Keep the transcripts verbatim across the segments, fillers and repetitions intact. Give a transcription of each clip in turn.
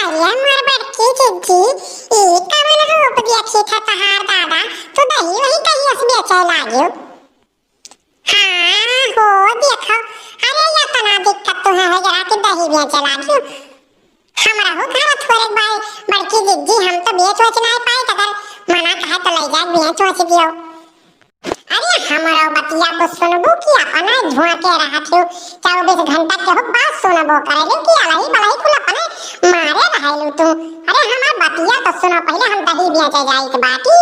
अरे मोर बड़की जिज्जी, ई कवन रूप देखी था तहार दादा, तू दही वही कहियस बेचे लाग्यो। हाँ हो, देखो, अरे एतना दिक्कत तुहे हो जरा कि दही बेचे लाग्यो। हमरहू घर थोरे बाय बड़की जिज्जी, हम तो बेच वेच नाई पाई, अगर मना कहे तो ले जाए बेच वेच दियो। अरे हमरो बतिया को सुनबू कि अपने झोंके रहत हो, चउबीस घंटा केहू बात सुनबो करे, लेकिन अलही बलही कुल अपने मारे रहेलू तू। अरे हमार बतिया तो सुनो, पहिले हम दही बेचे जाइत बाटी।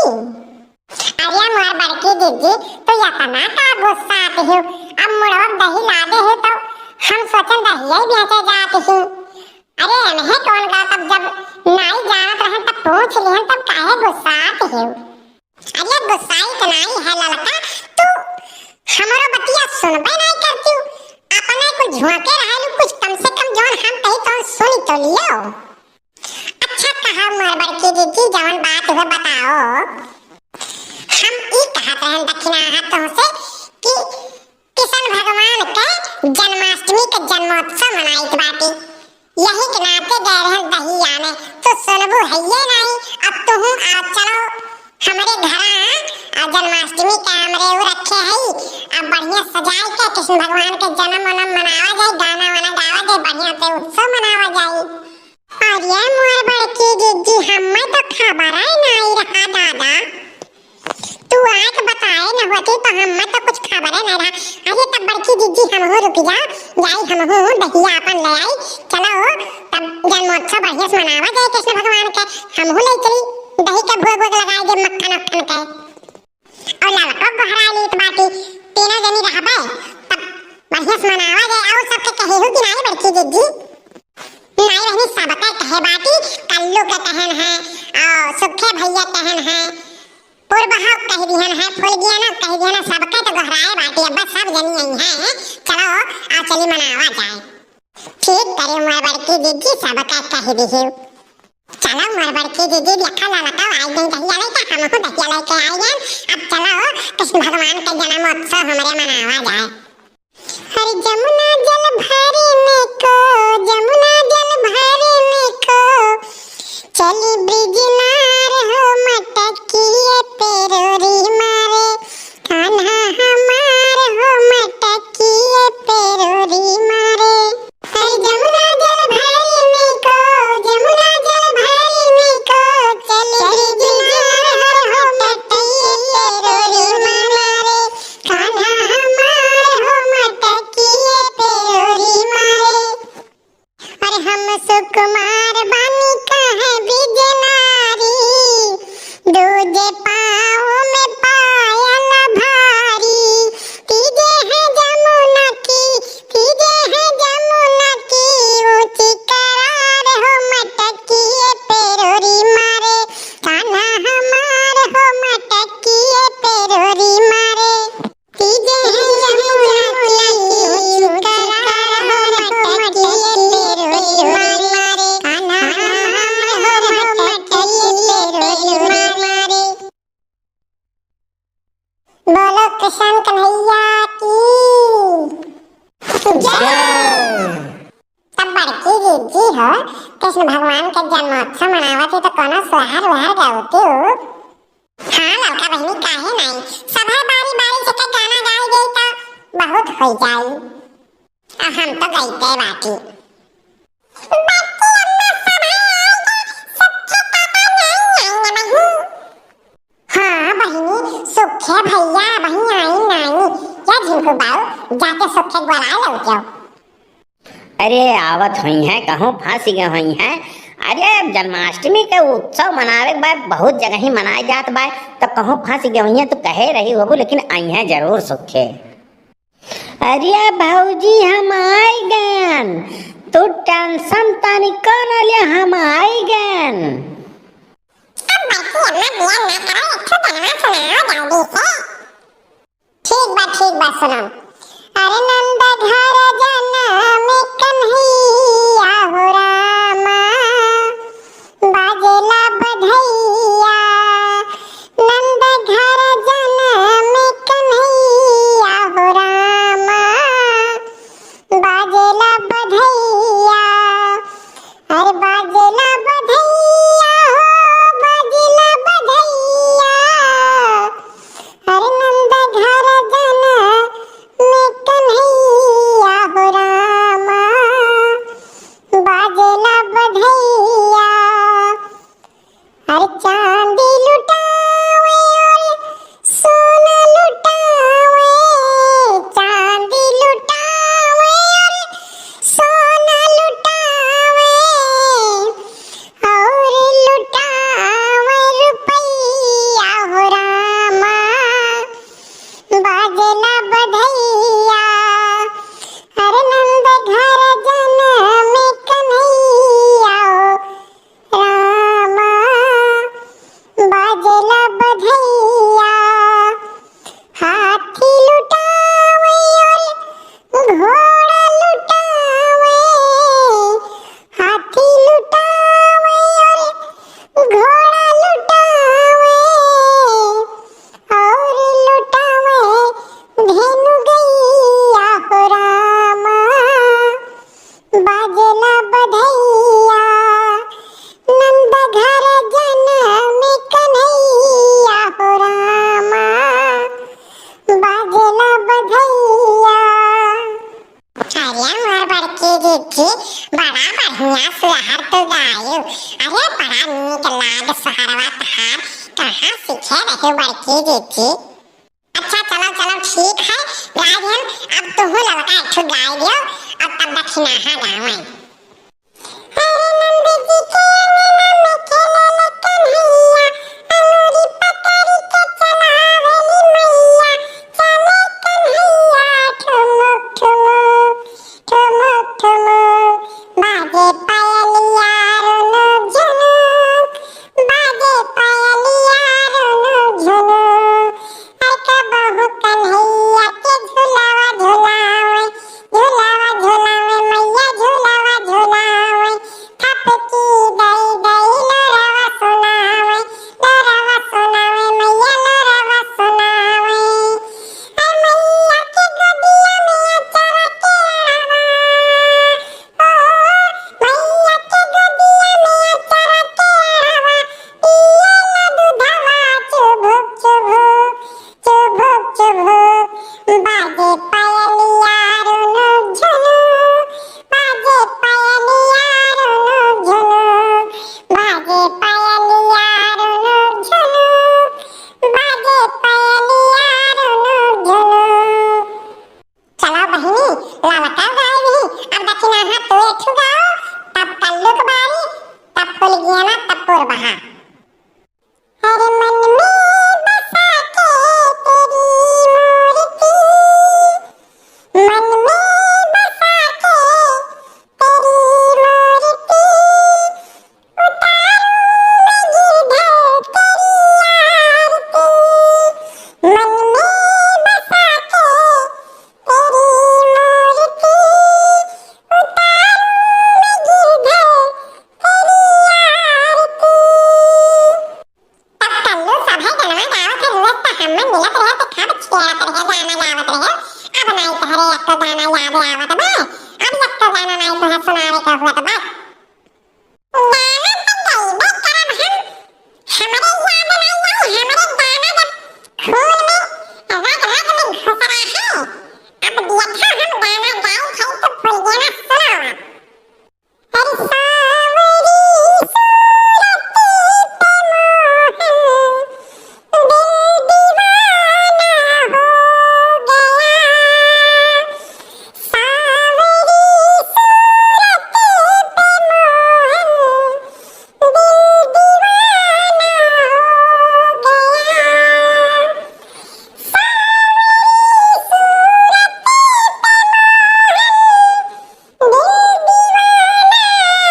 अरे मोर बड़की जिज्जी, तू एतना का गुस्सात हो? अब मुड़वा दही लादे हो तो हम सोचन दहिया ही बेचे जात ही। अरे एनहे कौन का, तब जब नाई जानत रहन तब पूछ लिहन, तब काहे गुस्सात हो? अरे गुस्साइत नाई है ललका, तू हमरो बतिया सुनबे नाई करती। अपने कुछ झोंके रहेलू, कुछ कम से कम जौन हम कही तौन सुन तो लियो। अच्छा कहा मोर बड़की जिज्जी, जवन बात हुए बताओ। हम ई कहत रहन दक्षिणा हाथ तुमसे कि किशन भगवान के जन्माष्टमी के जन्मोत्सव मनाइत बाटी, यही के नाते गए रहन दही आने, तो सुनबू हइये नाई। अब तुहू आ चलो हमरे घरा, आ जन्माष्टमी के हमरे उ रखे हई, अब बढ़िया सजाए के कृष्ण भगवान के जन्म वनम मनावा जाए, गाना वाना गावा जाए, बढ़िया से उत्सव मनावा जाए। अरे मोर बड़की जिज्जी, हम्मे तो खबरे नाई रहा दादा, तू आके बताए न होती तो हम्मे तो कुछ खबरे नाई रहा। अरे तब बड़की जिज्जी हमहू रुक जा, जाई हमहू दहिया अपन ले आई। चलो तब जन्मोत्सव बढ़िया से मनावा जाए कृष्ण भगवान के, हमहू ले चली दही के भोग वोग लगाए दे मक्खन उक्खन के। और ललको गोहरा लीत बाटी, तीनों जनी रहबे, तब बढ़िया से मनावा जाए। और सबके कहे हो कि नाई बड़की जिज्जी? नाई बहिनी, सबके कहे बाटी, कल्लू के कहन है, और सुखे भैया कहन है, पुरबहा कह दिहन है, फुलगियाना कह दिहन है, सबके तो गोहराए बाटी। अब बस सब जनी आई हैं, चलो आ चली मनावा जाए। ठीक करे मोर बड़की जिज्जी, सबके कह दिहे। चलो मोर बड़की जिज्जी, देखा ललका आई गई दहिया लेके, हमहू दहिया लेके आई हैं। अब चलो कृष्ण भगवान के जन्मोत्सव हमरे मनावा जाए। हर जमुना जल भरने को, जमुना जल भरने को, चली ब्रिज नार हो मटकिए पे रोरी मारे, कान्हा हमार हो मटकिए पे रोरी मारे। जमुना जल भरने को, जमुना जल भरने को, चल रे जमुना हो मटकिए पे रोरी मारे, कान्हा हमार हो मटकिए पे रोरी मारे। अरे हम सुकुमार बानी कहे बिजनारी, दूजे पाँव में पायल भारी, तीजे है जमुना की, तीजे है जमुना की, ऊंची करार हो मटकिए पे रोरी मारे, कान्हा हमार हो मटकिए पे रोरी मारे। तीजे है जमुना की, ऊंची करार हो मटकिए पे रोरी मारे, कान्हा हमार हो मटकिए पे रोरी मारे। बोलो कृष्ण कन्हैया की जय। तब बड़की जिज्जी हो, कृष्ण भगवान के जन्मोत्सव मनावत ही तो कोनो सोहर वोहर गावती हो। हाँ ललका बहिनी, काहे नाई, सभे बारी बारी से के गाना गाई गई तो बहुत हो जाई। आ हम तो गईते बाटी। बच्ची अम्मा सभे आई तो सुखे पापा नाई आई ना बहिनी। हाँ बहिनी, सुखे भैया बहिनी आई नाई। या झिंकू बाऊ, जाके सुखे के बोलाए लो जाओ। अरे आवत होइहैं, कहूँ फँसि गए होइहैं। अरे जन्माष्टमी के उत्सव मनावे के बाद बहुत जगह ही मनाए जात बा, तो कहूँ फँसि गए होइहैं तो कहे रही होबू, लेकिन अइहैं जरूर सुखे। अरे भौजी, हम आइ गएन, तू tension तनिको न ले, हम आइ गएन। अब बड़की अम्मा जिया ना करो, एक ठो गनवा सुनाओ जल्दी से। ठीक बा, ठीक बा, सुनो। अरे नंद घर जनम कन्हैया हो रामा, बाजेला बधैया, नंद घर जनम कन्हैया हो रामा, बाजेला बधैया, अरे बाजेला तहर तू गायू। अरे बड़ा नीक लाग सहरवा तहार, कहाँ सीखे रहे बड़की जीजी? अच्छा चलो चलो ठीक है, गाय हम, अब तुहू ललका एक ठो गाय दियो और तब दक्षिणाहा गावे। अरे नंद जी के अंगना में खेलेले कन्हैया, अंगूरी पकड़ी के चलावेली मैया, चले कन्हैया ठुमुक ठुमुक, ठुमुक ठुमुक। बाजे पायलिया रुनुक झुनुक, बाजे पायलिया रुनुक झुनुक। अरे कबहू कन्हैया के झुलावा झुलावे, झुलावा झुलावे मैया झुलावा झुलावे। थपकी दई दई लोरावा सुनावे, लोरावा सुनावे मैया लोरावा सुनावे। अरे मैया के गोदिया में अचरा के आवा, ओ मैया के गोदिया में अचरा के आवा, पियला दूधवा चुभुक चुभुक, चुभुक चुभुक। बाजे पायलिया रुनुक झुनुक, बाजे पायलिया रुनुक झुनुक, बाजे पायलिया रुनुक झुनुक, बाजे पायलिया रुनुक झुनुक। चलो बहिनी, ललका गाई भी, अब दक्षिणाहा तू एक ठो गाओ, तब कल्लू के बारी, तब पुलगियाना, तब पुरबहा। अरे मन में बसा के तेरी मूर्ति, मन में बसा के तेरी मूर्ति, उतारूं मैं गिरधर तेरी आरती। मन में बसा के तेरी मूर्ति, उतारूं मैं गिरधर तेरी आरती। तब कल्लू सभे गनवा गावत रहे, रोज त हम्मे मिलत रहे, त खूब छेड़त रहे, गाना गावत रहे। अब नाई तोहरे एक्को गाना याद आवत बा, अब एक्को गाना नाई तोहरे सुनावे के हुआ त बा। गाना त गइबे करब हम, हमरे याद नाई आई, हमरे गाना जब खून में रग रग में घुस रहा है। अब देखा हम गाना गाई खाई तो फुलगेना सुनावा। अरे सावरी सूरत पे मोहन दिल दीवाना हो गया। सावरी सूरत पे मोहन दिल दीवाना हो गया। सावरी सूरत पे मोहन दिल दीवाना हो गया।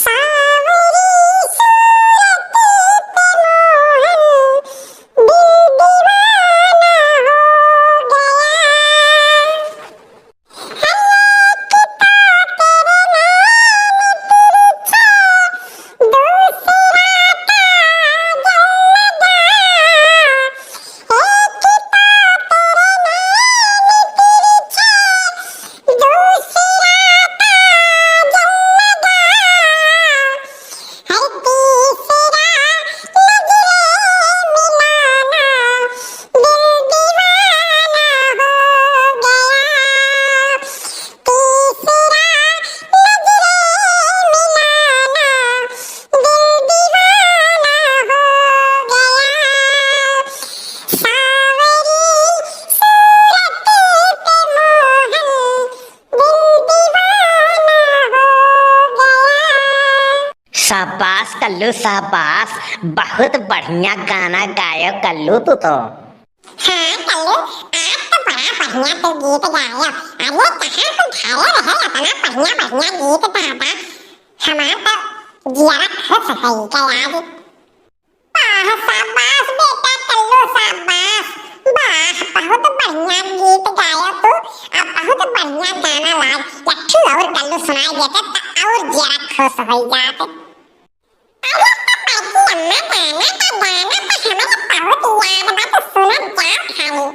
सावरी सूरत पे मोहन दिल दीवाना हो गया। तीसरा नजरे मिलाना, दिल दीवाना हो गया। सावरी सूरत पे मोहन, दिल दीवाना हो गया। शाबाश कल्लू, शाबाश, बहुत बढ़िया गाना गायो कल्लू तू तो। हाँ कल्लू, आज तो बड़ा बढ़िया तू गीत गायो। अरे कहाँ तू धरे रहे इतना बढ़िया बढ़िया गीत दादा, हमार तो जियरा खुश होई गया आज। वाह शाबाश बेटा कल्लू शाबाश, वाह बहुत बढ़िया गीत गायो तू, अब बहुत बढ़िया गाना लाग, एक ठो और कल्लू सुनाई देते त और जियरा खुश होई जात। अरे तो बड़की अम्मा गाना तो, गाना तो हमरे बहुत याद बा, तो सुनत जाओ खाली।